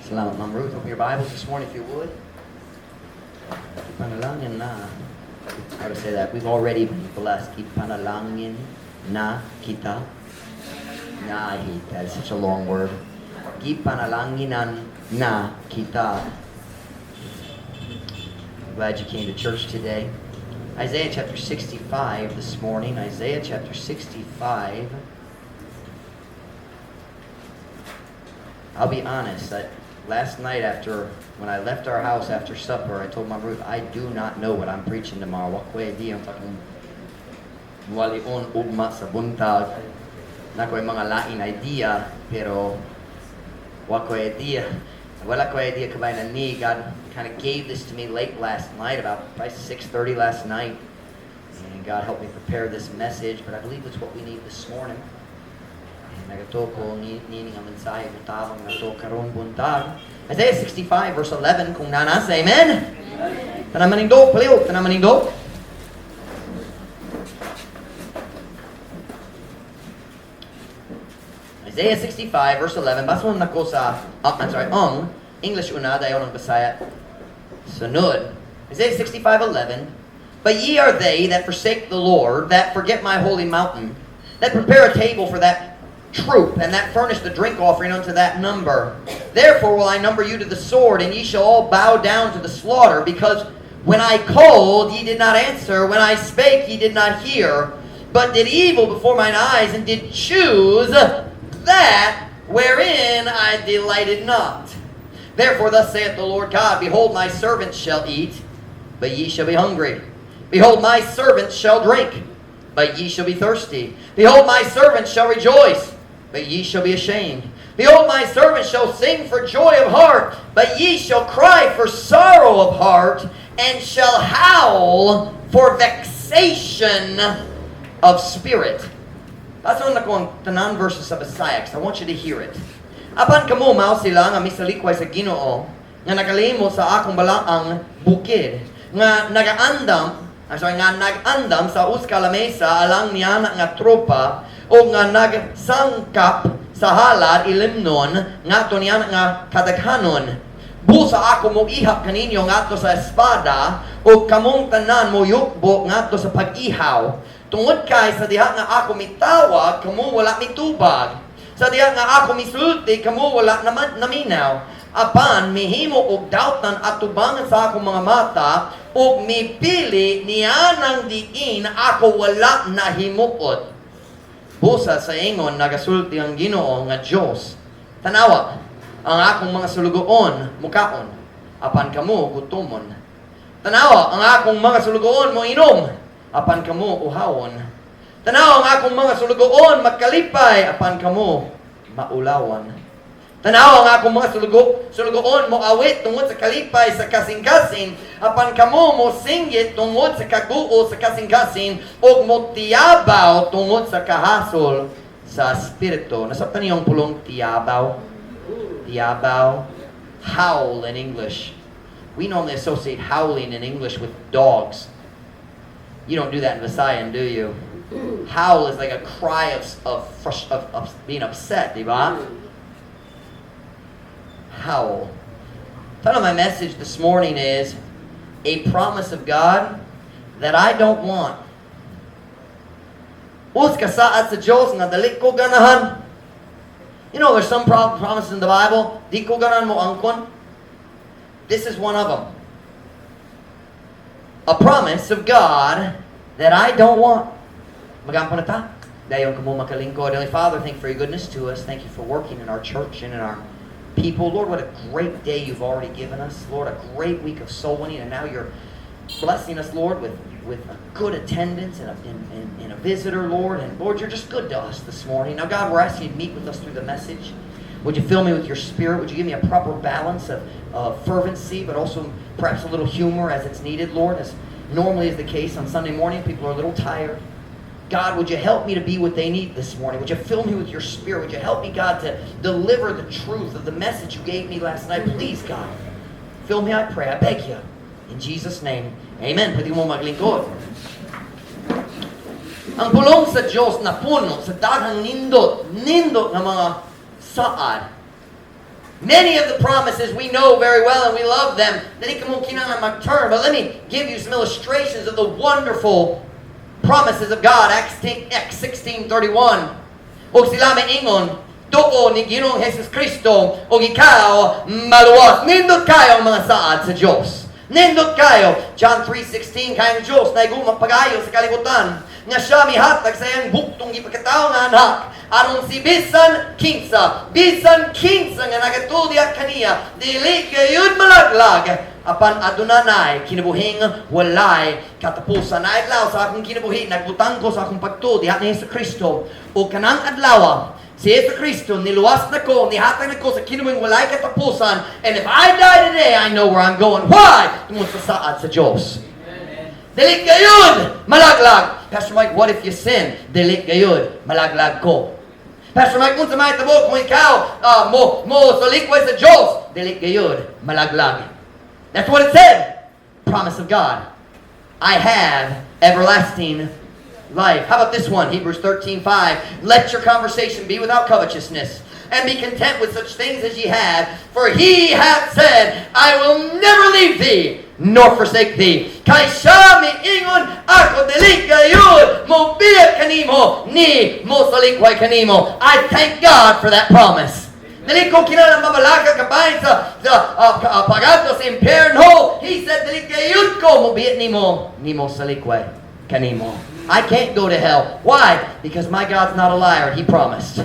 Salamat, Ma'am Ruth. Open your Bibles this morning, if you would. Gipanalangin na. How to say that? We've already been blessed. Gipanalangin na kita. Na, I hate that. It's such a long word. Gipanalanginan na kita. I'm glad you came to church today. Isaiah chapter 65 this morning. Isaiah chapter 65. I'll be honest. Last night after, when I left our house after supper, I told Mom Ruth, "I do not know what I'm preaching tomorrow." Wa ko'y idea ang akong walion ugma sa buntag. Naa ko'y mga lain idea, pero wa ko'y idea. Wala ko idea kabay na ni. God kind of gave this to me late last night, about probably 6:30 last night. And God helped me prepare this message, but I believe it's what we need this morning. And nagatuo ko niini nga mensahe mutabang nato karon buntag. Isaiah 65 verse 11, kung naa na, say amen. Tanan manindog, palihog, tanan manindog. Isaiah 65 verse 11, basahon nako sa, I'm sorry, ang English una, dayon ang Bisaya sunod. Isaiah 65:11. "But ye are they that forsake the Lord, that forget my holy mountain, that prepare a table for that troop, and that furnish the drink offering unto that number. Therefore will I number you to the sword, and ye shall all bow down to the slaughter, because when I called, ye did not answer; when I spake, ye did not hear, but did evil before mine eyes, and did choose that wherein I delighted not. Therefore thus saith the Lord God, Behold, my servants shall eat, but ye shall be hungry. Behold, my servants shall drink, but ye shall be thirsty. Behold, my servants shall rejoice, but ye shall be ashamed. Behold, my servants shall sing for joy of heart, but ye shall cry for sorrow of heart, and shall howl for vexation of spirit." Basahon nako ang tanan verses sa Bisaya, 'cause I want you to hear it. "Apan kamo mao sila nga misalikway sa Ginoo, nga nakalimo sa akong balaang bukid, nga nagaandam, I'm sorry, nga nag-andam sa usa ka lamesa alang niana nga tropa o nga nagsangkap sa halad ilimnon ngadto niana nga kadaghanon. Busa ako mo ihap kaninyo ngadto sa espada o kamong tanan mo yukbo ngadto sa pag-ihaw. Tungod kay sa diha nga ako mitawag, kamo wala mitubag. Sa diha nga ako misulti, kamo wala naman naminaw. Apan mihimo og dautan atubangan sa akong mga mata ug mipili nianang diin ako wala nahimuot. Busa sa ingon nagasulti ang Ginoo nga Dios. Tanawa, ang akong mga sulugoon mukaon, apan kamo gutomon. Tanawa, ang akong mga sulugoon mo inom, apan kamo uhawon. Tanawa, ang akong mga sulugoon magkalipay, apan kamo maulawan. Tanawa, ang akong mga sulugoon mo awit tungod sa kalipay sa kasing-kasing, apan kamo mo singgit tungod sa kaguo sa kasing-kasing ug mo tiyabaw tungod sa kahasol sa espiritu." Nasabtan niyo ang pulong "tiyabaw"? Tiyabaw. Howl in English. We normally associate howling in English with dogs. You don't do that in Visayan, do you? Howl is like a cry of being upset, di ba? Howl. Title of my message this morning is "A Promise of God That I Don't Want." Usa ka saad sa Diyos nga dili ko ganahan. There's some promises in the Bible, di ko ganahan mo angkon. This is one of them. A promise of God that I don't want. Magampo na ta. Dayon kamo makalingkod. Heavenly Father, thank you for your goodness to us. Thank you for working in our church and in our people. Lord, what a great day you've already given us. Lord, a great week of soul winning, and now you're blessing us, Lord, with a good attendance and a visitor, Lord. And Lord, you're just good to us this morning. Now, God, we're asking you to meet with us through the message. Would you fill me with your Spirit? Would you give me a proper balance of fervency, but also perhaps a little humor as it's needed, Lord, as normally is the case on Sunday morning? People are a little tired. God, would you help me to be what they need this morning? Would you fill me with your Spirit? Would you help me, God, to deliver the truth of the message you gave me last night? Please, God, fill me, I pray. I beg you. In Jesus' name, amen. Pwede mo maglingkod. Ang pulong sa Diyos na puno sa daghang nindot, nindot nga mga saad. Many of the promises we know very well and we love them. Dili ko mo kinahanglan mag-turn, but let me give you some illustrations of the wonderful promises of God. Acts 16:31. Og sila miingon, "Tuo ni Ginoong Jesus Kristo ug ikaw maluwas." Nindot kayo ang mga saad sa Diyos. Nindot kayo. John 3:16, kay ang Diyos nahigugma pag-ayo sa kalibutan nga siya mihatag sa iyang buktong gipakatawo nga anak aron si bisan kinsa nga nagatuo diha kaniya dili gayud malaglag apan aduna nay kinabuhing walay katapusan. Naadlaw sa akong kinabuhi, nagbutang ko sa akong pagtuo diha ni Hesus Kristo o kanang adlaw si Hesus Kristo niluwas na ko, nihatag na ko sa kinabuhing walay katapusan, and if I die today, I know where I'm going. Why? Tungod sa saad sa Diyos. Dili gayud malaglag. Pastor Mike, what if you sin? Dili gayud malaglag ko. Pastor Mike, unsa may tabo kung ikaw mo salikway sa Diyos? Dili gayud malaglag. That's what it said. Promise of God. I have everlasting life. How about this one? Hebrews 13:5. Let your conversation be without covetousness, and be content with such things as ye have, for he hath said, "I will never leave thee nor forsake thee." Kay siya miingon, "Ako dili gayud mobiya kanimo ni mosalikway kanimo." I thank God for that promise. Dili ko kinahanglan mabalaka kabahin sa pag-adto sa impierno. He said, "Dili gayud ko mobiya nimo ni mosalikway kanimo." I can't go to hell. Why? Because my God's not a liar. He promised.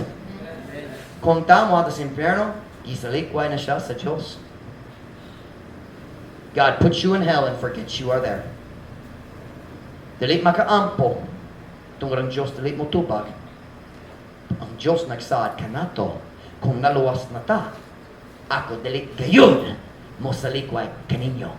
Kung ta mo sa impierno, gisalikway na siya sa Diyos. God puts you in hell and forgets you are there. Dili makaampo tungod ang Diyos dili mo tubag. Ang Diyos nagsaad kanato, kung naluwas na ta, ako dili gayud mo salikway kaninyo.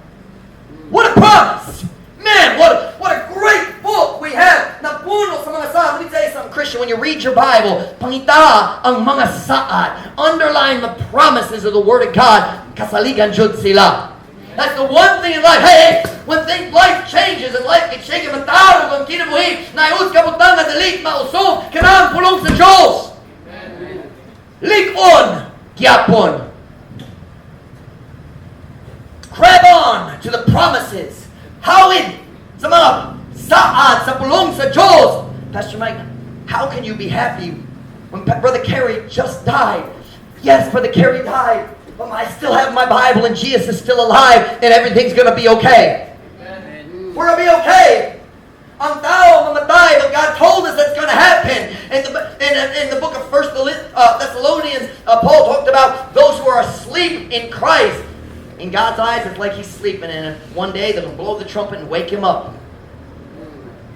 What a promise! Man, what a great book we have na puno sa mga saad. Let me tell you something, Christian. When you read your Bible, pangita ang mga saad. Underline the promises of the Word of God. Kasaligan jud sila. That's the one thing in life. Hey, when things, life changes and life gets shaken, matarog ang kinabuhi, naay usa ka butang nga dili mausob, kanang pulong sa Diyos. Lig-on, gyapon. Grab on to the promises. Hawid sa mga saad sa pulong sa Diyos. Pastor Mike, how can you be happy when Brother Kerry just died? Yes, Brother Kerry died, but I still have my Bible and Jesus is still alive and everything's going to be okay. We're going to be okay. Ang tao mamatay, but God told us that's going to happen. In the book of First Thessalonians, Paul talked about those who are asleep in Christ. In God's eyes, it's like he's sleeping, and one day they'll blow the trumpet and wake him up.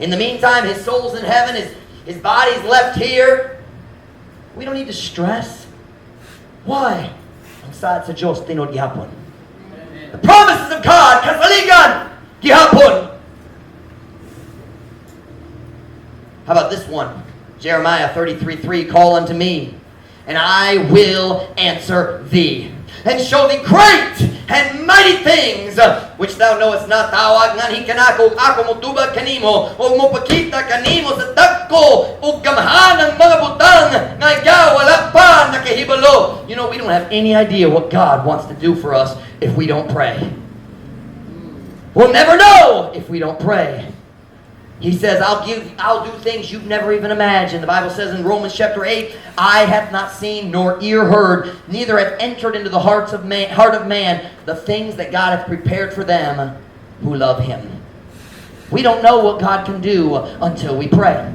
In the meantime, his soul's in heaven, his body's left here. We don't need to stress. Why? Ang saad sa Diyos, tinuod gihapon. The promises of God, kasaligan, gihapon. How about this one? Jeremiah 33:3, "Call unto me, and I will answer thee, and show thee great and mighty things which thou knowest not." Tawag nganhi kanako, ako motubag kanimo, ug mopakita kanimo sa dagko ug gamhanang mga butang nga ikaw wala pa nakahibalo. We don't have any idea what God wants to do for us if we don't pray. We'll never know if we don't pray. He says, I'll do things you've never even imagined." The Bible says in Romans chapter 8, "Eye hath not seen, nor ear heard, neither hath entered into the heart of man, the things that God hath prepared for them who love him." We don't know what God can do until we pray.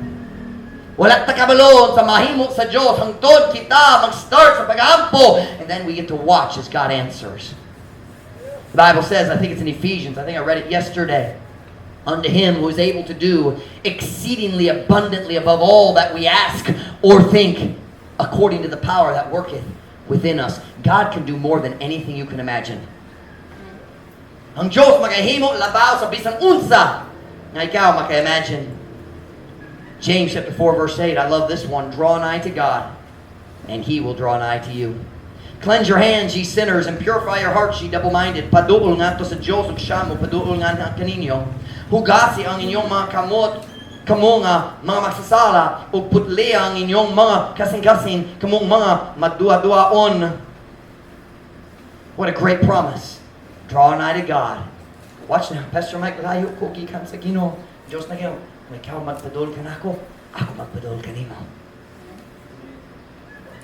Wala ta kabalo sa mahimo sa Diyos hangtod kita mag-start sa pag-ampo, and then we get to watch as God answers. The Bible says, I think it's in Ephesians, I think I read it yesterday, "Unto him who is able to do exceedingly abundantly above all that we ask or think, according to the power that worketh within us." God can do more than anything you can imagine. Ang Diyos makahimo labaw sa bisan unsa nga ikaw maka-imagine. James chapter 4 verse 8, I love this one. "Draw nigh to God, and He will draw nigh to you. Cleanse your hands, ye sinners, and purify your hearts, ye double-minded." Paduol ngadto sa Diyos ug siya mo paduol nga kaninyo. Hugasi ang inyong mga kamot, kamo nga mga magsasala, ug putlia ang inyong mga kasing-kasing, kamong mga maduha-duhaon. What a great promise. Draw nigh to God. Watch now, Pastor Mike, layo ko gikan sa Ginoo. Diyos na Ginoo, kung ikaw magpadol kanako, ako magpadol kanimo.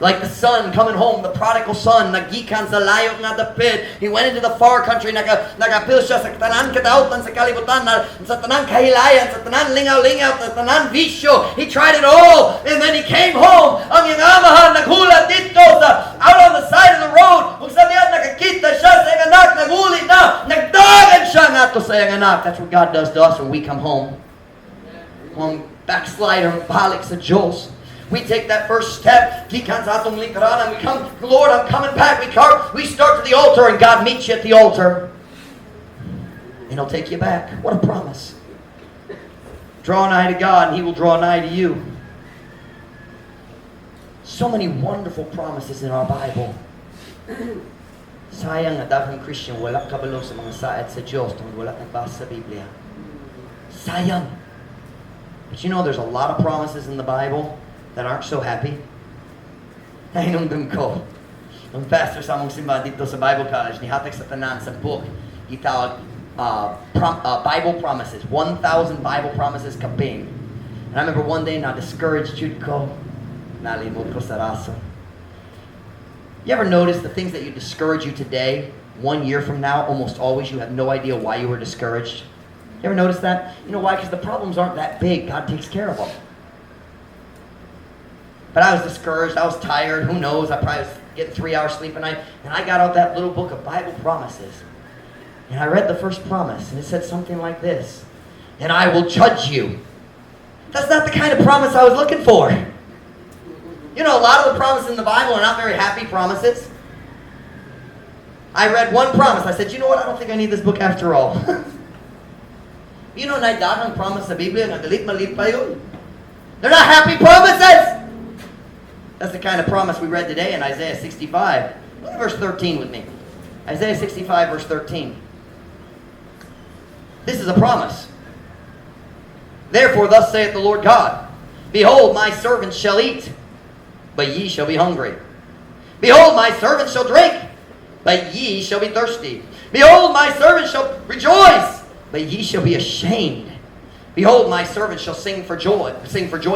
Like the son coming home, the prodigal son, nagikan sa layo nga dapit. He went into the far country, nagapil siya sa tanan kadautan sa kalibutan, sa tanan kahilayan, sa tanan lingaw-lingaw, sa tanan bisyo. He tried it all, and then he came home. Ang iyang amahan naghulat didto sa out on the side of the road. Ug sa diyan nakakita siya sa iyang anak, naguli na, nagdagan siya ngadto sa iyang anak. That's what God does to us when we come home. Kung backslider, balik sa Diyos. We take that first step, gikan sa atong lingkuranan, we come, "Lord, I'm coming back." We start to the altar and God meets you at the altar. And He'll take you back. What a promise. Draw nigh to God and He will draw nigh to you. So many wonderful promises in our Bible. Sayang nga daghang Christian wala kabalo sa mga saad sa Diyos tungod wala nagbasa sa Biblia. Sayang. But there's a lot of promises in the Bible that aren't so happy. Nahinumdum ko, ang pastor sa among simbahan didto sa Bible College, nihatag sa tanan sa book, gitawag Bible Promises, 1,000 Bible Promises kapin. And I remember one day, na discouraged jud ko, nalimot ko sa rason. You ever notice the things that you discourage you today, one year from now, almost always you have no idea why you were discouraged? You ever notice that? You know why? Because the problems aren't that big. God takes care of them. But I was discouraged. I was tired. Who knows? I probably was getting 3 hours sleep a night. And I got out that little book of Bible promises. And I read the first promise, and it said something like this: "And I will judge you." That's not the kind of promise I was looking for. A lot of the promises in the Bible are not very happy promises. I read one promise. I said, "You know what? I don't think I need this book after all." Naay daghang promise sa Biblia nga dili malipayon. They're not happy promises. That's the kind of promise we read today in Isaiah 65. Look at verse 13 with me. Isaiah 65, verse 13. This is a promise. "Therefore, thus saith the Lord God: Behold, my servants shall eat, but ye shall be hungry. Behold, my servants shall drink, but ye shall be thirsty. Behold, my servants shall rejoice, but ye shall be ashamed. Behold, my servants shall sing for joy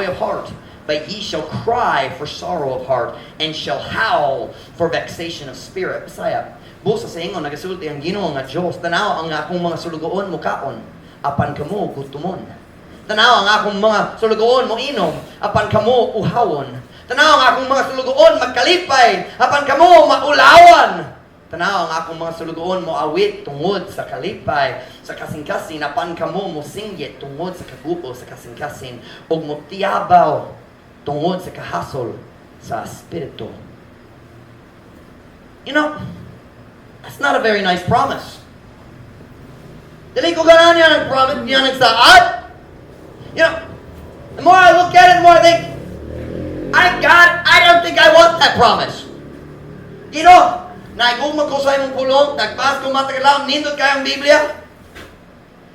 of heart, but ye shall cry for sorrow of heart, and shall howl for vexation of spirit." Bisaya. Busa sa ingon, nagasulti ang Ginoo nga Diyos, "Tanaw ang akong mga sulugoon mukaon, apan kamo gutumon. Tanaw ang akong mga sulugoon mo inom, apan kamo uhawon. Tanaw ang akong mga sulugoon magkalipay, apan kamo maulawan. Tanaw ang akong mga sulugoon mo awit tungod sa kalipay sa kasing-kasing, apan kamo mo singgit tungod sa kaguol sa kasing-kasing, ug mo tiyabaw tungod sa kahasol sa espiritu." That's not a very nice promise. Dili ko ganahan niya ng promise niya ng saad. The more I look at it, the more I think, I don't think I want that promise. Naigugma ko sa imong pulong, nagbasa ko matag adlaw, nindot kaayong Biblia.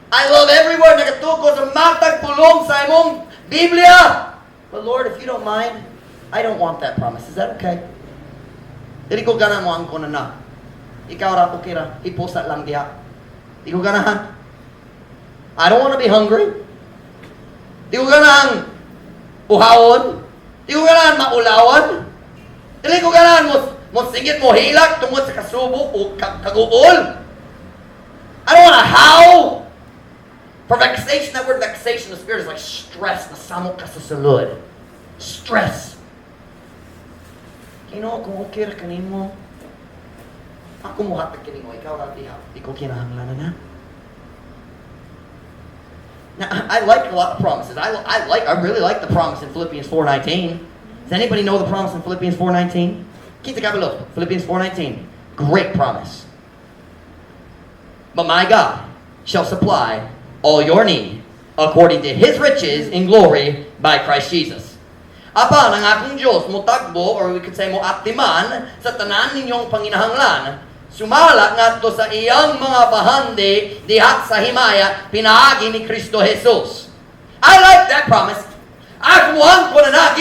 I love every word, nagatuo ko sa matag pulong sa imong Biblia. But Lord, if you don't mind, I don't want that promise. Is that okay? Dili ko ganahan mo angkon na na. Ikaw ra, okay ra. Ipusa lang diha. Di ko ganahan. I don't want to be hungry. Di ko ganahan uhawon. Di ko ganahan maulawan. Dili ko ganahan mo singgit, mo hilak tungod sa kasubo o kaguol. I don't want to howl. For vexation, that word vexation, the spirit is like stress. Nasamok ka sa sulod. Stress. Ginoo, kung okay ra kanimo, ako mo hatag kini mo, ikaw ra diha. Di ko kinahanglan na. Now, I like a lot of promises. I really like the promise in Philippians 4:19. Does anybody know the promise in Philippians 4:19? Kita kabalo. Philippians 4:19. Great promise. "But my God shall supply all your need according to His riches in glory by Christ Jesus." Apan ang akong Diyos mo tagbo, or we could say mo atiman sa tanan ninyong panginahanglan sumala ngadto sa iyang mga bahandi diha sa himaya pinaagi ni Kristo Jesus. I like that promise. Ako mo ko na.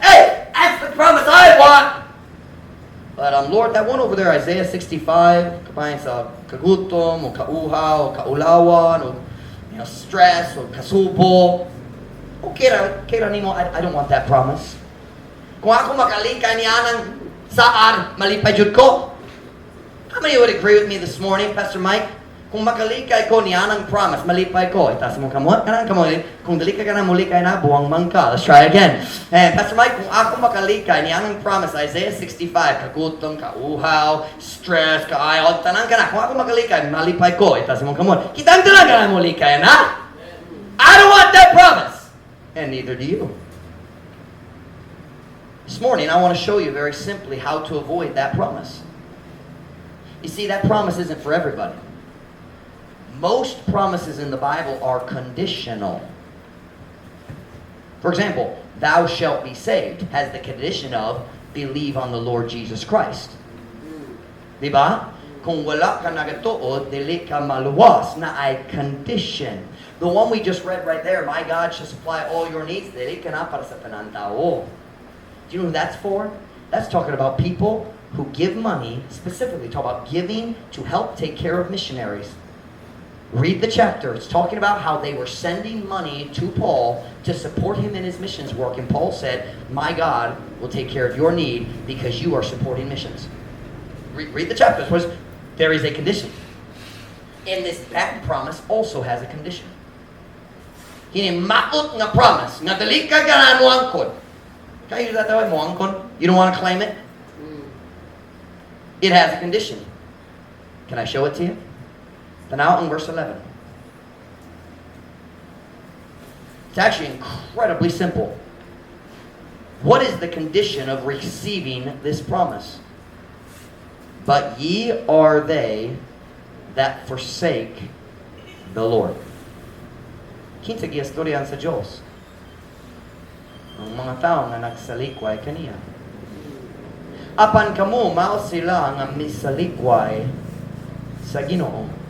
Hey, that's the promise I want. But Lord, that one over there, Isaiah 65, kabahin sa kagutom, o kauhaw, o kaulawan, o stress, o kasubo. Okay ra, okay ra nimo, I don't want that promise. Kung ako makalikay nianang saad, malipay jud ko. How many would agree with me this morning, Pastor Mike? Kung makalikay ko nianang promise, malipay ko. Itaas mo kamot, kanang kamot. Kung dili ka na mulikay na, buwang man ka. Let's try again. And Pastor Mike, kung ako makalikay nianang promise, Isaiah 65, kagutom, kauhaw, stress, kaayaw, tanan ka na. Kung ako makalikay, malipay ko. Itaas mo kamot. Kitang tanan ka na mulikay na. I don't want that promise. And neither do you. This morning, I want to show you very simply how to avoid that promise. You see, that promise isn't for everybody. Most promises in the Bible are conditional. For example, "Thou shalt be saved" has the condition of believe on the Lord Jesus Christ. Diba? Kung wala ka nagatuo, dili ka maluwas naay condition. The one we just read right there, "My God shall supply all your needs," dili ka na para sa tanan tao. Do you know who that's for? That's talking about people who give money, specifically talk about giving to help take care of missionaries. Read the chapter. It's talking about how they were sending money to Paul to support him in his missions work. And Paul said, "My God will take care of your need because you are supporting missions." Read the chapter. There is a condition. And this bad promise also has a condition. Kini maot nga promise nga dili ka ganahan moangkon. Kaya that way moangkon? You don't want to claim it? It has a condition. Can I show it to you? Tanaw ang verse 11. It's actually incredibly simple. What is the condition of receiving this promise? "But ye are they that forsake the Lord." Kinsa giistoryahan sa Diyos? Ang mga tao nga nagsalikway kaniya. Apan kamo mao sila nga misalikway sa Ginoo.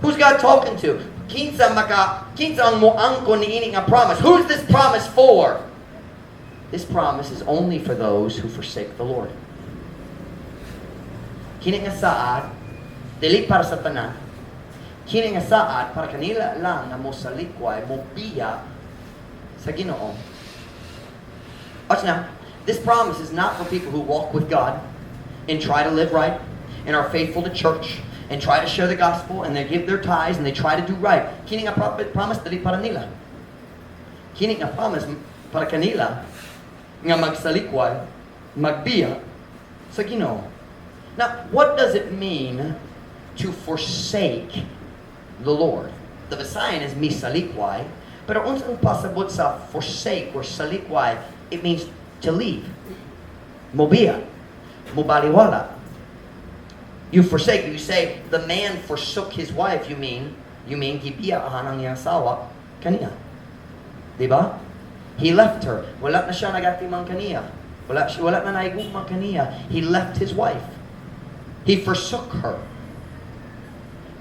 Who's God talking to? Kinsa ang moangkon niini nga promise? Who's this promise for? This promise is only for those who forsake the Lord. Kini nga saad dili para sa tanan. Kini nga saad para kanila lang nga mosalikway, mobiya sa Ginoo. Watch now. This promise is not for people who walk with God and try to live right and are faithful to church and try to share the gospel and they give their tithes and they try to do right. Kini nga promise dili para nila. Kini nga promise para kanila nga magsalikway, magbiya sa Ginoo. Now, what does it mean to forsake the Lord? The Visayan is misalikway, pero unsang pasabot sa forsake or salikway? It means to leave. Mobiya. Mobaliwala. You forsake, you say, "The man forsook his wife," you mean, gibiyaan ang iyang asawa kaniya. Diba? He left her. Wala na siya nagatimang kaniya. Wala na naigugma kaniya. He left his wife. He forsook her.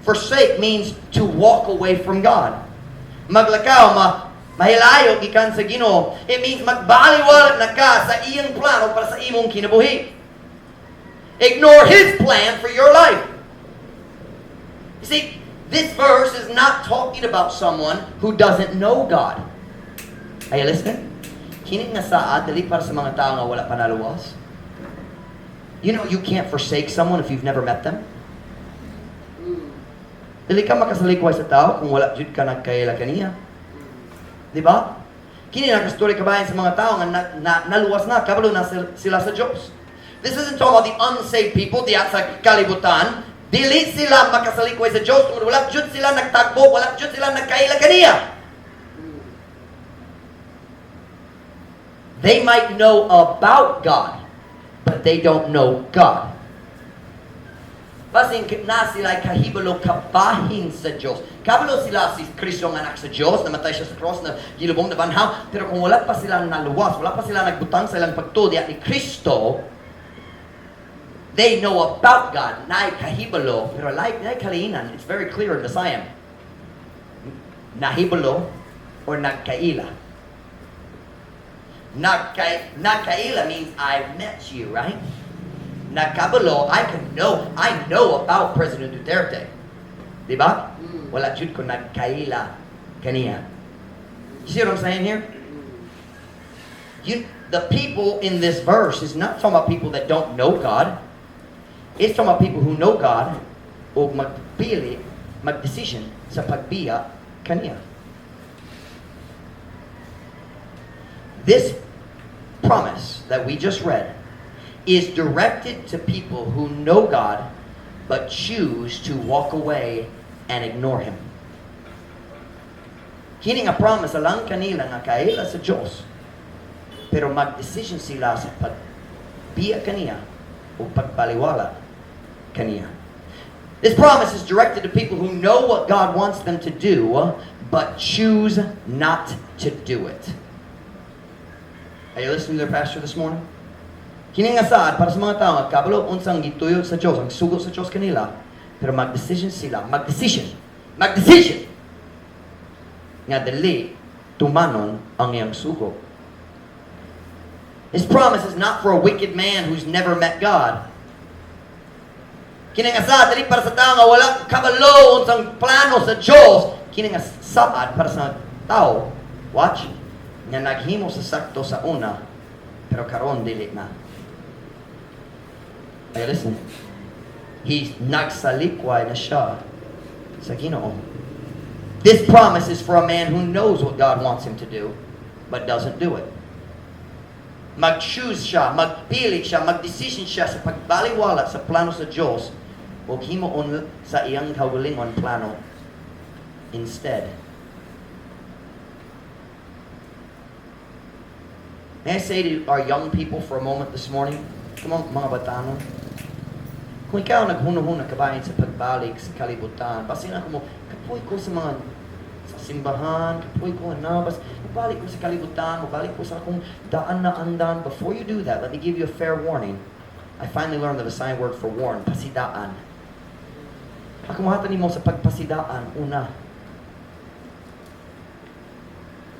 Forsake means to walk away from God. Maglakaw, mahilayo gikan sa Ginoo. It means magbaliwala na ka sa iyang plano para sa imong kinabuhi. Ignore His plan for your life. You see, this verse is not talking about someone who doesn't know God. Are you listening? Kini nga saad, dili para sa mga tao nga wala pa naluwas. You know, you can't forsake someone if you've never met them. Dili ka makasalikway sa tao kung wala jud ka nagkaila kaniya. Di ba? Kini nakastorya kabahin sa mga tao nga naluwas na, kabalo na sila sa Diyos. This isn't talking about the unsaved people diya sa kalibutan. Dili sila makasalikway sa Diyos tungod wala jud sila nagtagbo, wala jud sila nagkaila kaniya. They might know about God, but they don't know God. Basin na sila kahibalo kabahin sa Diyos. Kabalo sila si Kristo ang anak sa Diyos, namatay siya sa cross, na gilubong, nabanhaw. Pero kung wala pa silang naluwas, wala pa sila nagbutang sa ilang pagtuo diya ni Kristo, they know about God, naay kahibalo, pero like, naay kaliinan, it's very clear in Visayan. Nahibalo or nagkaila. Nagkaila means I've met you, right? Nakabalo, I know about President Duterte. Di ba? Mm. Wala jud ko nagkaila kaniya. You see what I'm saying here? The people in this verse is not talking about people that don't know God. It's talking about people who know God o magpili, magdecision sa pagbiya kaniya. This promise that we just read is directed to people who know God but choose to walk away and ignore Him. Kini nga promise alang kanila nga kaila sa Diyos, pero mag-decision sila sa pagbiya kaniya o pagbaliwala kaniya. This promise is directed to people who know what God wants them to do, but choose not to do it. Are you listening to their pastor this morning? Kini nga saad para sa mga tao nga kabalo unsang gituyo sa Dios, ang sugo sa Dios kanila, pero mag-decision sila, mag-decision, mag-decision nga dili tumanon ang iyang sugo. This promise is not for a wicked man who's never met God. Kini nga saad dili para sa tao nga wala kabalo unsang plano sa Dios. Kini nga saad para sa tao, watch, nga naghimo sa sakto sa una, pero karon dili na. Hey, listen. He nagsalikway na siya sa Ginoo. This promise is for a man who knows what God wants him to do, but doesn't do it. Mag-choose siya, magpili siya, mag-decision siya sa pagbaliwala sa plano sa Diyos o himuon sa iyang kaugalingon plano instead. May I say to our young people for a moment this morning, come on, mga batanon, kung ikaw naghunuhuna kabahin sa pagbalik sa kalibutan, basin ako mo, kapoy ko sa mga sa simbahan, kapoy ko na, bas, mabalik ko sa kalibutan, mabalik ko sa akong daan na andan. Before you do that, let me give you a fair warning. I finally learned the Visayan word for warn, pasidaan. Ako mahatan nimo sa pagpasidaan, una.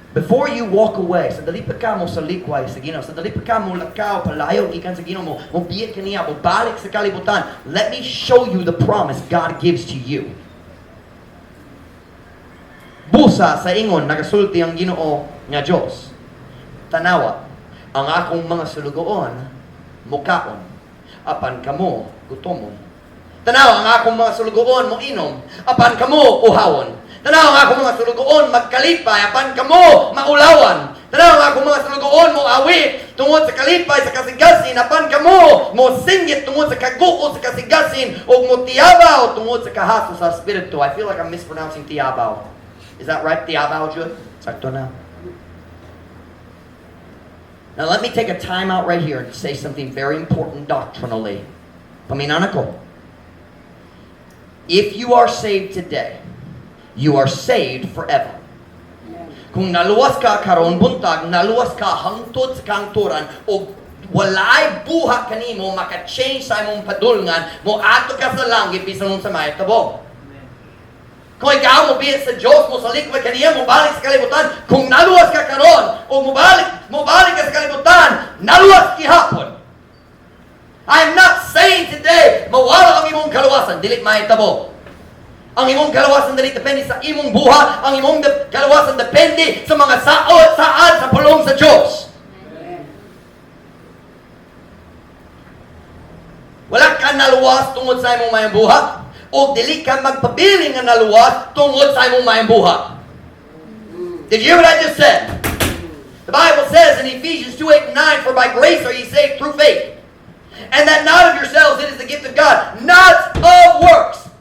Before you walk away, sa dali pa ka mo sa likway sa Ginoo, sa dali pa ka mo lakaw, palayo gikan sa Ginoo mo, mo biyat kaniya, mo balik sa kalibutan, let me show you the promise God gives to you. Busa sa ingon, nagasulti ang Ginoo nga Dios. Tanawa, ang akong mga sulugoon, mukaon, apan kamo gutomon. Tanawa, ang akong mga sulugoon, moinom, apan kamo uhawon. Tanaw ang akong mga sulugoon, magkalipay, apan kamo maulawan. Tanaw ang akong mga sulugoon, moawit tungod sa kalipay sa kasigasin, apan kamo mo singgit tungod sa kaguo sa kasigasin, ug motiyabaw tungod sa kahaso sa espiritu. I feel like I'm mispronouncing tiyabaw. Is that right? Tiyabaw, Jude? Sakto na. Now let me take a time out right here and say something very important doctrinally. Paminaw ko. If you are saved today, you are saved forever. Kung naluwas ka karon buntag, naluwas ka hangtod sa kangturan o walay buhat kanimo maka-change sa imong padulngan, mo adto ka sa langit bisan unsa mahitabo. Kung ikaw mo biya sa Diyos, mo salikway kaniya, mo balik sa kalibutan, kung naluwas ka karon o mo balik ka sa kalibutan, naluwas gihapon. I'm not saying today, mawala ang imong kaluwasan, dili mahitabo. Ang imong kaluwasan dili depende sa imong buhat, ang imong kaluwasan depende sa mga saod, saad sa pulong sa Diyos. Wala ka naluwas tungod sa imong mayong buhat, o dili ka magpabili nga naluwas tungod sa imong mayong buhat. Did you hear what I just said? The Bible says in Ephesians 2:8 and 9, "For by grace are ye saved through faith. And that not of yourselves, it is the gift of God, not of works."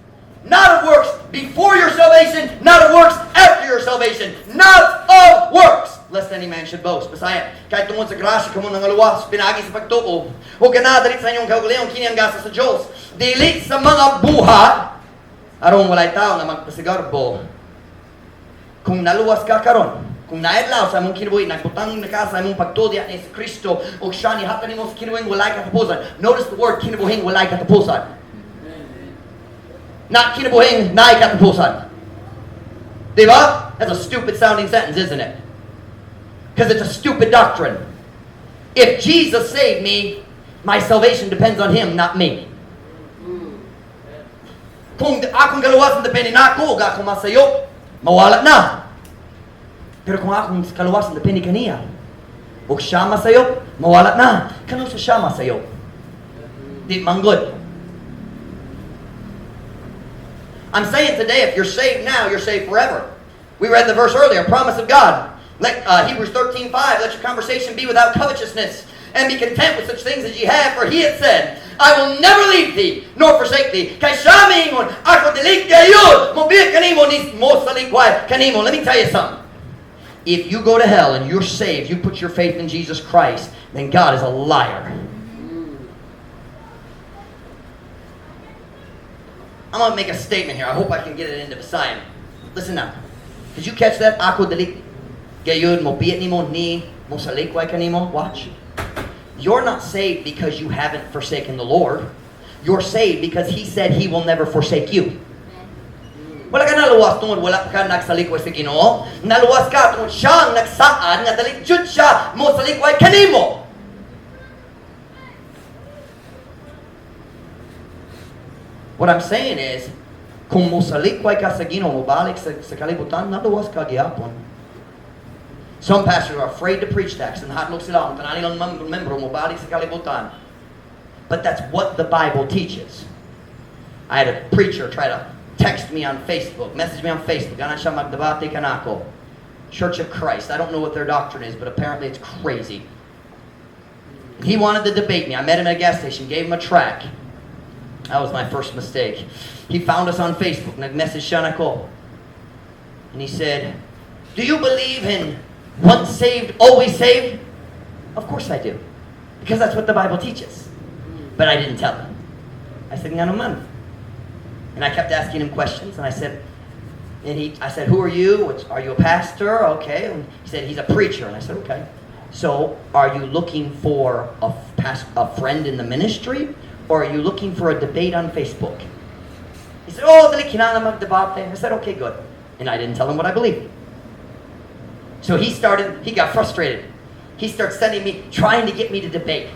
Not of works before your salvation, not of works after your salvation. Not of works, lest any man should boast. Bisaya, kay tungod sa grasya kamo nangaluwas, pinaagi sa pagtuo. O kana dili sa inyong kaugalingon, kini ang gasa sa Dios. Dili sa mga buhat, aron walay tao nga magpasigarbo. Kung naluwas ka karon, kung naadlaw sa imong kinabuhi, nagbutang na ka sa imong pagtuo diha ni Kristo, ug siya nihatag nimo sa kinabuhing walay katapusan. Notice the word "kinabuhing walay katapusan." Not "kinabuhing naay katapusan." Diba? That's a stupid sounding sentence, isn't it? Because it's a stupid doctrine. If Jesus saved me, My salvation depends on Him, not me. Kung akong kaluwasan depende nako, ug ako masayop, mawala na. Pero kung akong kaluwasan depende kaniya, ug siya masayop, mawala na. Kanus-a siya masayop? Di manggod. I'm saying today, if you're saved now, you're saved forever. We read the verse earlier, promise of God. Let Hebrews 13:5, "Let your conversation be without covetousness, and be content with such things as ye have, for He hath said, I will never leave thee, nor forsake thee." Kay siya miingon, ako dili gayud mobiya kanimo ni mosalikway kanimo. Let me tell you something. If you go to hell and you're saved, you put your faith in Jesus Christ, then God is a liar. I'm going to make a statement here. I hope I can get it into Visayan. Listen now. Did you catch that? Ako dili gayud mobiya nimo ni mosalikway kanimo. Watch. You're not saved because you haven't forsaken the Lord. You're saved because He said He will never forsake you. Wala ka naluwas tungod wala ka nagsalikway sa Ginoo. Naluwas ka tungod siyang nagsaad nga dili jud siya mo salikway kanimo. What I'm saying is, kung mosalikway ka sa Ginoo, mobalik sa kalibutan, naluwas ka gihapon. Some pastors are afraid to preach that kasi nahadlok sila ang tanan nilang membro mobalik sa kalibutan. But that's what the Bible teaches. I had a preacher try to text me on Facebook, message me on Facebook. Ganahan siya magdebate kanako. Church of Christ. I don't know what their doctrine is, but apparently it's crazy. He wanted to debate me. I met him at a gas station, gave him a tract. That was my first mistake. He found us on Facebook. Nag-message siya nako. And he said, "Do you believe in once saved, always saved?" Of course I do. Because that's what the Bible teaches. But I didn't tell him. I said, "Ngano man?" And I kept asking him questions, and I said, "Who are you? Are you a pastor?" Okay. And he said, he's a preacher. And I said, "Okay. So, are you looking for a friend in the ministry? Or are you looking for a debate on Facebook?" He said, "Oh, dili kinahanglan magdebate." I said, "Okay, good." And I didn't tell him what I believed. So he got frustrated. He started sending me, trying to get me to debate.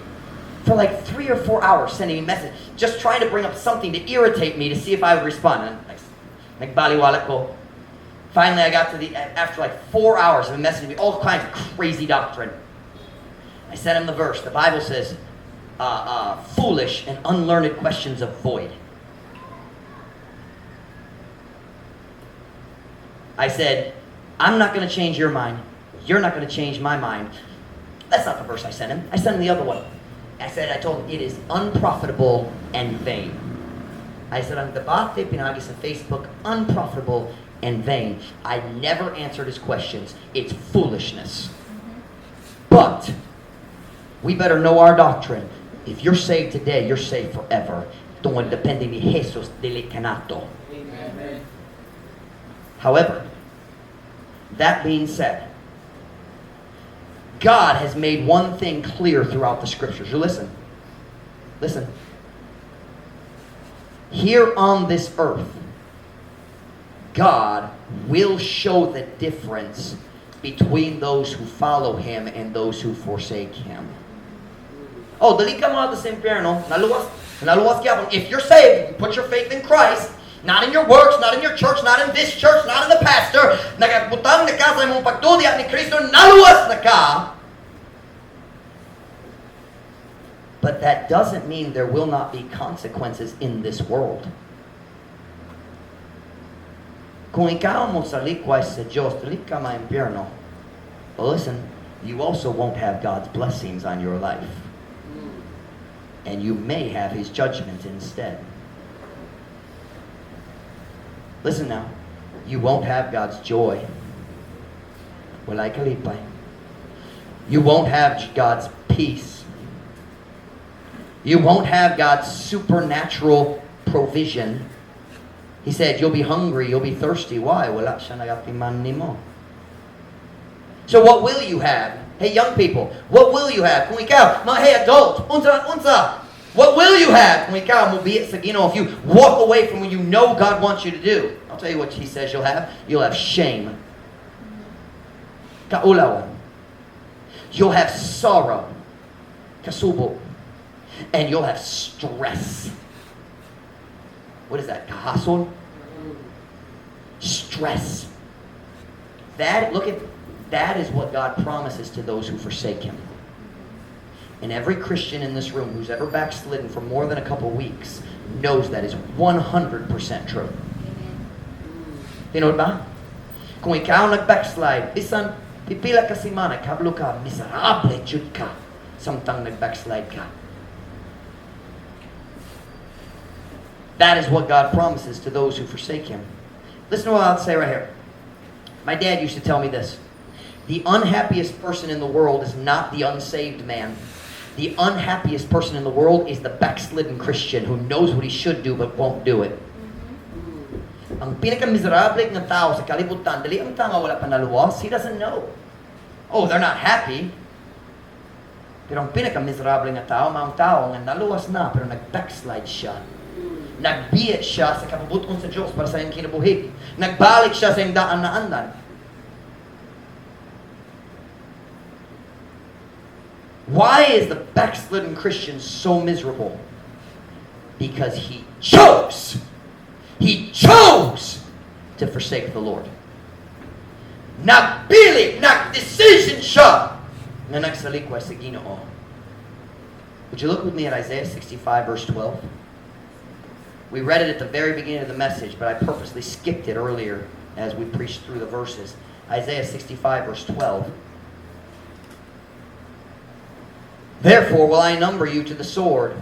For like 3 or 4 hours, sending me messages, just trying to bring up something to irritate me to see if I would respond. And nagbaliwala ko. Finally, I got to the, after like 4 hours of him messaging me all kinds of crazy doctrine, I sent him the verse. The Bible says, "Foolish and unlearned questions avoid." I said, "I'm not going to change your mind. You're not going to change my mind." That's not the verse I sent him. I sent him the other one. I told him, it is unprofitable and vain. I said, ang debate pinaagi sa Facebook, unprofitable and vain. I never answered his questions. It's foolishness. But we better know our doctrine. If you're saved today, you're saved forever. Tungod depende ni Jesus dili kanato. Amen. However, that being said, God has made one thing clear throughout the scriptures. You listen. Listen. Here on this earth, God will show the difference between those who follow Him and those who forsake Him. Oh, dili ka moadto sa impyerno. Naluwas, naluwas gyapon. If you're saved, you put your faith in Christ, not in your works, not in your church, not in this church, not in the pastor. Nagabutang na ka sa imong pagtuo ni Kristo, naluwas na ka. But that doesn't mean there will not be consequences in this world. Kung ikaw mo salikway sa Diyos, dili ka ma-impyerno. But listen, you also won't have God's blessings on your life. And you may have His judgment instead. Listen now, you won't have God's joy. Walay kalipay. You won't have God's peace. You won't have God's supernatural provision. He said, you'll be hungry, you'll be thirsty. Why? Wala siya nagatiman nimo. So what will you have? Hey, young people, what will you have? Kung ikaw, mga hey, adult, unsa, unsa, what will you have? Kung ikaw, mobiya sa Ginoo, if you walk away from what you know God wants you to do, I'll tell you what He says you'll have. You'll have shame. Kaulawan. You'll have sorrow. Kasubo. And you'll have stress. What is that? Kahasol? Stress. That, look at, that is what God promises to those who forsake Him. And every Christian in this room who's ever backslidden for more than a couple weeks knows that is 100% true. Tinuod ba? Kung ikaw nag-backslide, bisan pipila ka semana, kabalo ka, miserable jud ka samtang nag-backslide ka. That is what God promises to those who forsake Him. Listen to what I'll say right here. My dad used to tell me this. The unhappiest person in the world is not the unsaved man. The unhappiest person in the world is the backslidden Christian who knows what he should do but won't do it. Ang pinaka-miserable nga tao sa kalibutan, dili ang tao wala pa naluwas, he doesn't know. Oh, they're not happy. Pero ang pinaka-miserable nga tao, maong tao nga naluwas na, pero nag-backslide siya. Nagbiya siya sa kabubut-on sa Diyos para sa iyang kinabuhi. Nagbalik siya sa iyang daan na andan. Why is the backslidden Christian so miserable? Because he chose. He chose to forsake the Lord. Nagpili, nagdecision siya nga nagsalikway sa Ginoo. Would you look with me at Isaiah 65 verse 12? We read it at the very beginning of the message, but I purposely skipped it earlier as we preached through the verses. Isaiah 65 verse 12. Therefore will I number you to the sword,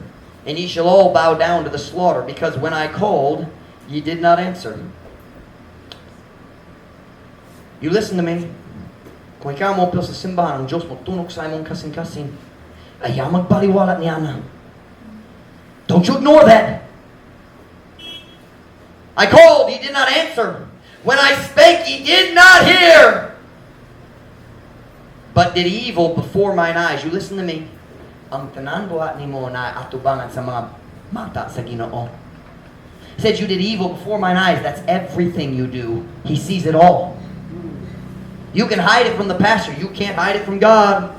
and ye shall all bow down to the slaughter, because when I called, ye did not answer. You listen to me. Kung ikaw mo sa simbahan, ang Diyos mo tunok sa imong kasing-kasing. Ayaw magbaliwala niya na. Don't you ignore that. I called, ye did not answer. When I spake, ye did not hear. But did evil before mine eyes. You listen to me. Ang tanan buhat nimo na atubangan sa mga mata sa Ginoo. He said you did evil before mine eyes. That's everything you do. He sees it all. You can hide it from the pastor. You can't hide it from God.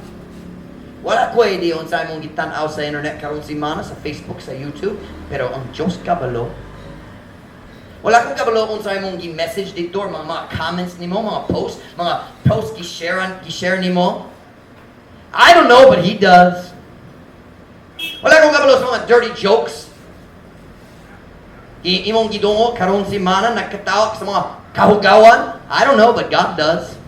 Wala ko idea unsa imong gitan-aw sa internet karon semana, sa Facebook, sa YouTube, pero ang Diyos kabalo. Wala kong kabalo unsa imong gi-message dito or mga comments nimo, mga posts gi-share nimo. I don't know, but He does. Wala kong kabalo sa mga dirty jokes. Imong gidungo karon semana, nagkatawag sa mga kahugawan. I don't know, but God does.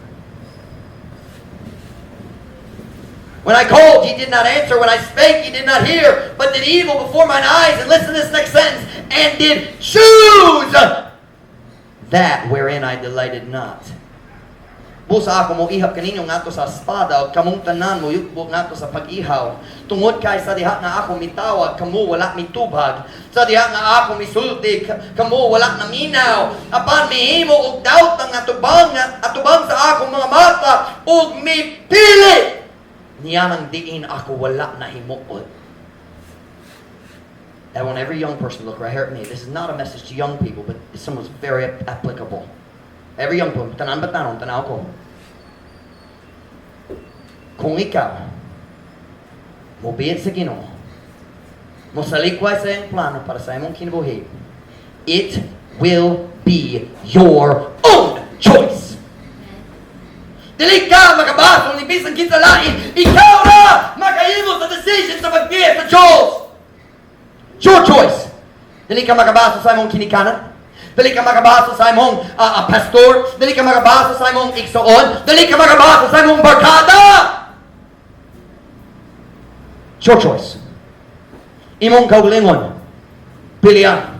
When I called, ye did not answer. When I spake, ye did not hear, but did evil before mine eyes. And listen to this next sentence. And did choose that wherein I delighted not. Busa ako mo ihap kaninyo ngadto sa espada ug kamong tanan mo yugbo ngadto sa pag-ihaw. Tungod kay sa diha nga ako mitawag, kamo wala mitubag. Sa diha nga ako misulti, kamo wala naminaw. Apan mihimo og doubt ang atubang sa akong mga mata ug mipili niya nang diin ako wala nahimuot. I want every young person to look right here at me. This is not a message to young people, but it's someone's very applicable. Every young person, tanan batanon, tanaw ko. Kung ikaw, mobiyat sa Ginoo, mosalikway sa iyang plano para sa imong kinabuhi, it will be your own choice. Dili ka makabasol ni bisan kinsa lain. Ikaw ra makahimo sa decision sa pagbiya sa Diyos. It's your choice. Dili ka makabasol sa imong kinikanan. Dili ka makabasol sa imong pastor. Dili ka makabasol sa imong igsoon. Dili ka makabasol sa imong barkada. It's your choice. Imong kaugalingon, pilian.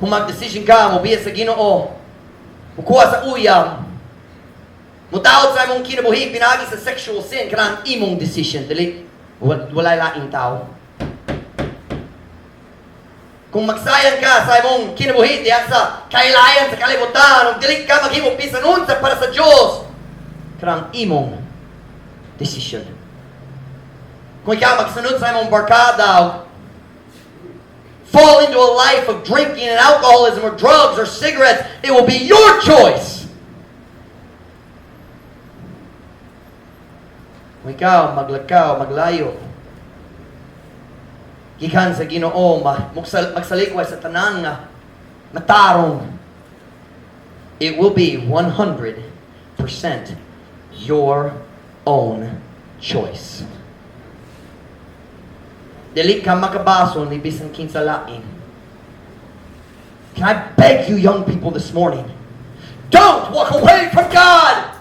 Kung mag-decision ka, mobiya sa Ginoo, mukuha sa uyab, mutaot sa imong kinabuhi, pinaagi sa sexual sin, kanang imong decision. Dili, walay laing tao. Kung magsayang ka sa imong kinabuhi diha sa kailayan sa kalibutan, ug dili ka maghimo bisan unsa para sa Dios, kanang imong decision. Kung ikaw magsunod sa imong barkada, fall into a life of drinking and alcoholism or drugs or cigarettes, it will be your choice. Kung ikaw maglakaw, maglayo Gikan sa Ginoo, magsalikway sa tanan nga matarong. It will be 100% your own choice. Dili ka makabasol ni bisan kinsa lain. Can I beg you, young people, this morning? Don't walk away from God!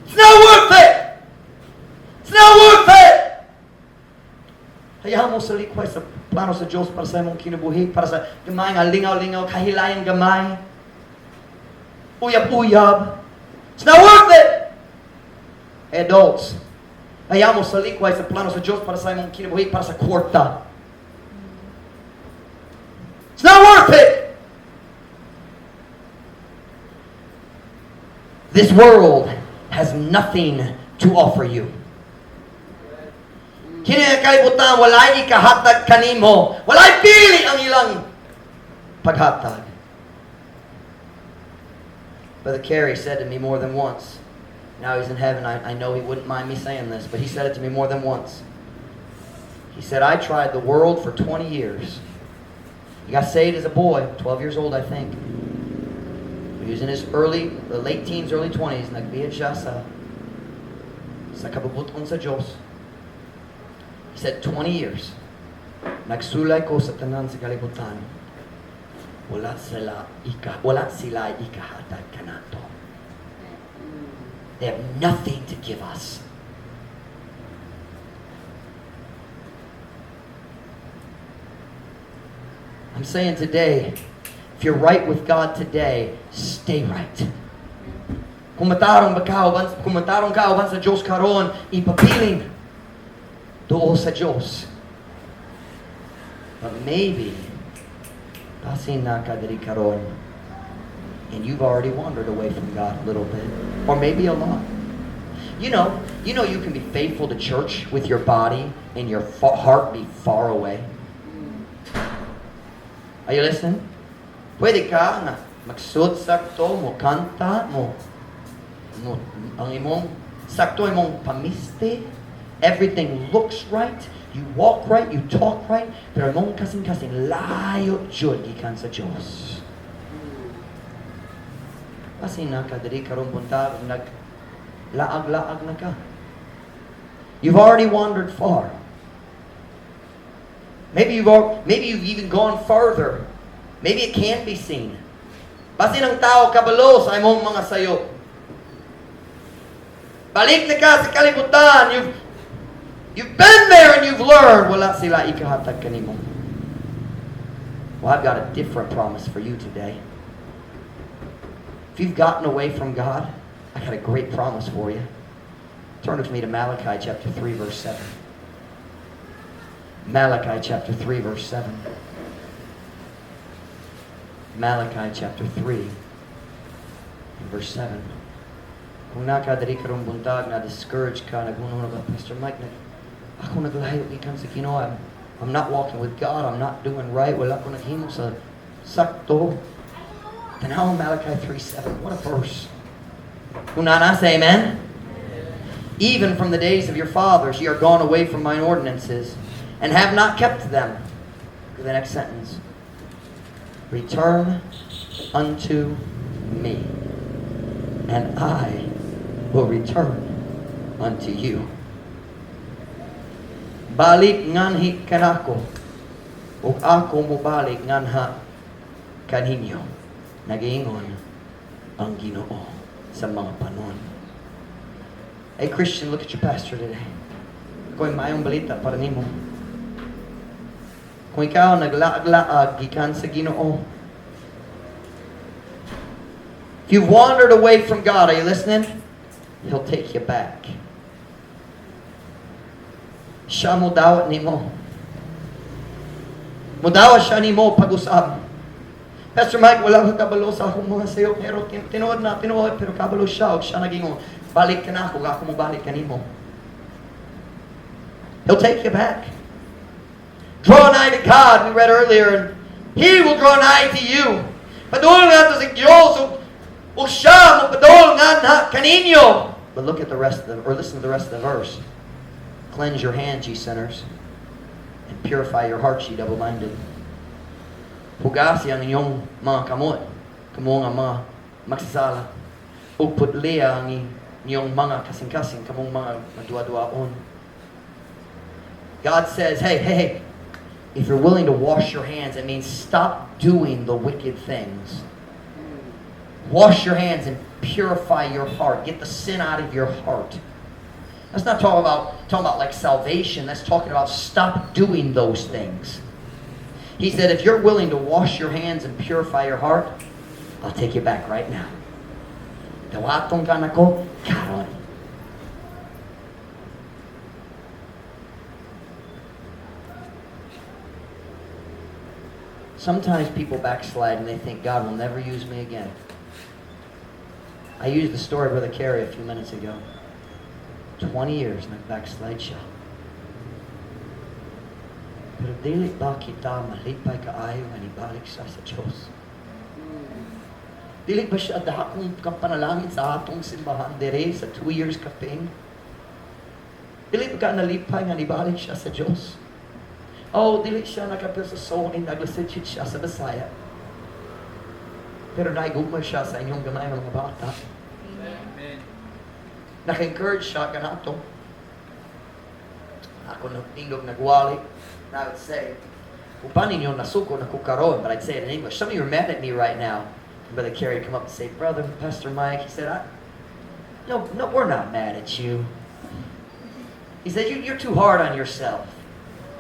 It's not worth it! It's not worth it! Hayaan mo salikway sa plano sa Diyos para sa imong kinabuhi, para sa gamay nga lingaw-lingaw, kahilayan gamay, uyab-uyab. It's not worth it! Hey, adults, hayaan mo salikway sa plano sa Diyos para sa imong kinabuhi, para sa kwarta. It's not worth it! This world has nothing to offer you. Kini ang kalibutan, walay ikahatag kanimo. Walay pili ang ilang paghatag. Brother Kerry said to me more than once. Now he's in heaven. I know he wouldn't mind me saying this, but he said it to me more than once. He said, "I tried the world for 20 years." He got saved as a boy, 12 years old, I think. He was in his the late teens, early 20s, nagbihid siya sa kabubut-on sa Diyos. He said, "20 years, nagsulay ko sa tanan sa kalibutan. Wala sila ikahatag kanato." They have nothing to give us. I'm saying today, if you're right with God today, stay right. Kung matarong ka uban sa Diyos karon, ipabilin duol sa Diyos. But maybe, basin naa ka diri karon, and you've already wandered away from God a little bit, or maybe a lot. You know you can be faithful to church with your body and your heart be far away. Are you listening? Pwede ka nga magsuot sakto, mo kanta, mo ang imong sakto imong pamisti. Everything looks right. You walk right, you talk right, pero imong kasing-kasing layo jud gikan sa Dios. Basin naa ka diri karong buntag, nag laag-laag na ka. You've already wandered far. Maybe you've even gone farther. Maybe it can be seen. Basin ang tao kabalo sa imong mga sayo. Balik na ka sa kalibutan. You've been there and you've learned. Wala sila ikahatag kanimo. Well, I've got a different promise for you today. If you've gotten away from God, I got a great promise for you. Turn with me to Malachi chapter 3, verse 7. Malachi chapter 3, verse 7. Malachi chapter 3, and verse 7. Kung naa ka diri karong buntag, na discouraged ka, naghunahuna ka, "Pastor Mike, ako naglayo gikan sa Ginoo. I'm not walking with God. I'm not doing right. Wala ko naghimo sa sakto." Tanaw Malachi 3:7. What a verse. Kung naa na, say amen. "Even from the days of your fathers ye are gone away from mine ordinances, and have not kept them." Look at the next sentence. "Return unto me, and I will return unto you." Balik nganhi kanako, ug ako mobalik nganha kaninyo. Nagiingon ang Ginoo sa mga panon. Hey Christian, look at your pastor today. Ako'y maayong balita para nimo. Kung ikaw naglaag-laag gikan sa Ginoo, if you've wandered away from God, are you listening? He'll take you back. Siya mo dawat nimo. Mudawat siya nimo pag-usab. "Pastor Mike, wala ka kabalo sa akong mga sayo, pero tinuod na, tinuod, pero kabalo siya, ug siya nagingon, 'Balik kanako, ako mo balik kanimo.'" He'll take you back. Draw nigh to God, we read earlier, and He will draw nigh to you. Paduol ngadto sa Diyos, ug siya mo paduol nganha kaninyo. But look at the rest of the, or listen to the rest of the verse. "Cleanse your hands, ye sinners." And purify your hearts, ye double-minded. Hugasi ang inyong mga kamot, kamo nga mga magsasala. Ug putlia ang inyong mga kasing-kasing, kamong mga maduwa-duwaon. God says, "Hey, hey, hey, if you're willing to wash your hands, it means stop doing the wicked things. Wash your hands and purify your heart. Get the sin out of your heart." That's not talking about like salvation. That's talking about stop doing those things. He said, "If you're willing to wash your hands and purify your heart, I'll take you back right now. Dawaton ka nako karon." Sometimes people backslide and they think, "God will never use me again." I used the story of Brother Kerry a few minutes ago. 20 years nag-backslide siya. Pero dili ba kita malipay kaayo nga nibalik siya sa Diyos? Dili ba siya dakong kapanalangin sa atong simbahan dire sa 2 years kapin? Dili ba ka nalipay nga nibalik siya sa Diyos? Oh, dili siya nakapil sa Sony, naglasitsit siya sa Bisaya. Pero naigugma siya sa inyong gamay mga bata. Amen. Naka-encourage siya kanato. Ako nagtindog nagwali. And I would say, uban ninyo nasuko na ko karon, but I'd say it in English. Some of you are mad at me right now. And Brother Kerry would come up and say, "Brother, Pastor Mike," he said, No, we're not mad at you." He said, "You're too hard on yourself."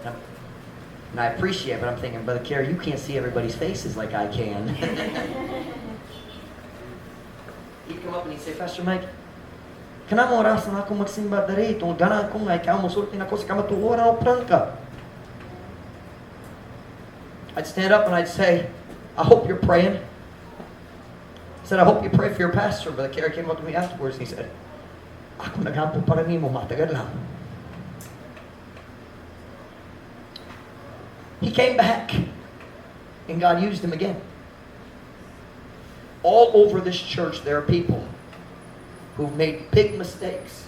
And I appreciate it, but I'm thinking, "Brother Kerry, you can't see everybody's faces like I can." He'd come up and he'd say, "Pastor Mike, kanang oras na ako magsimba diri, tungod ganahan ko nga ikaw mosulti nako sa kamatuoran o prangka." I'd stand up and I'd say, "I hope you're praying." I said, "I hope you pray for your pastor." Brother Kerry came up to me afterwards and he said, "Ako naghampo para nimo, matagad lang." He came back and God used him again. All over this church, there are people who've made big mistakes.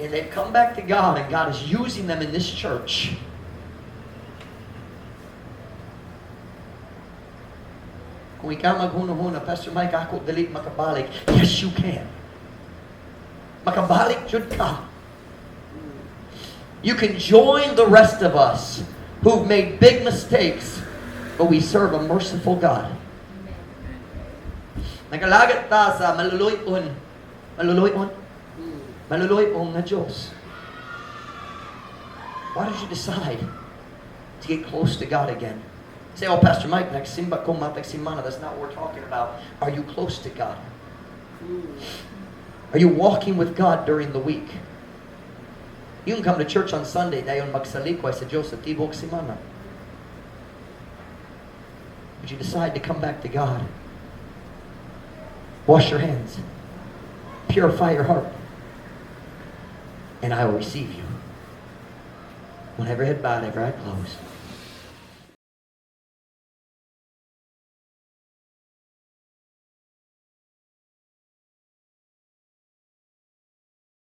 And they've come back to God, and God is using them in this church. Kung ikaw maghuna-huna, "Pastor Mike, ako dili makabalik." Yes, you can. Makabalik jud ka. You can join the rest of us who've made big mistakes, but we serve a merciful God. Nagalagat ta sa maluluy-on. Maluluy-on? Maluluy-on nga Diyos. Why don't you decide to get close to God again? Say, "Oh, Pastor Mike, nagsimba ko matag simana." That's not what we're talking about. Are you close to God? Are you walking with God during the week? You can come to church on Sunday, dayon magsalikway sa Diyos sa tibok simana. But you decide to come back to God. Wash your hands. Purify your heart. And I will receive you. When every head bowed, every eye closed.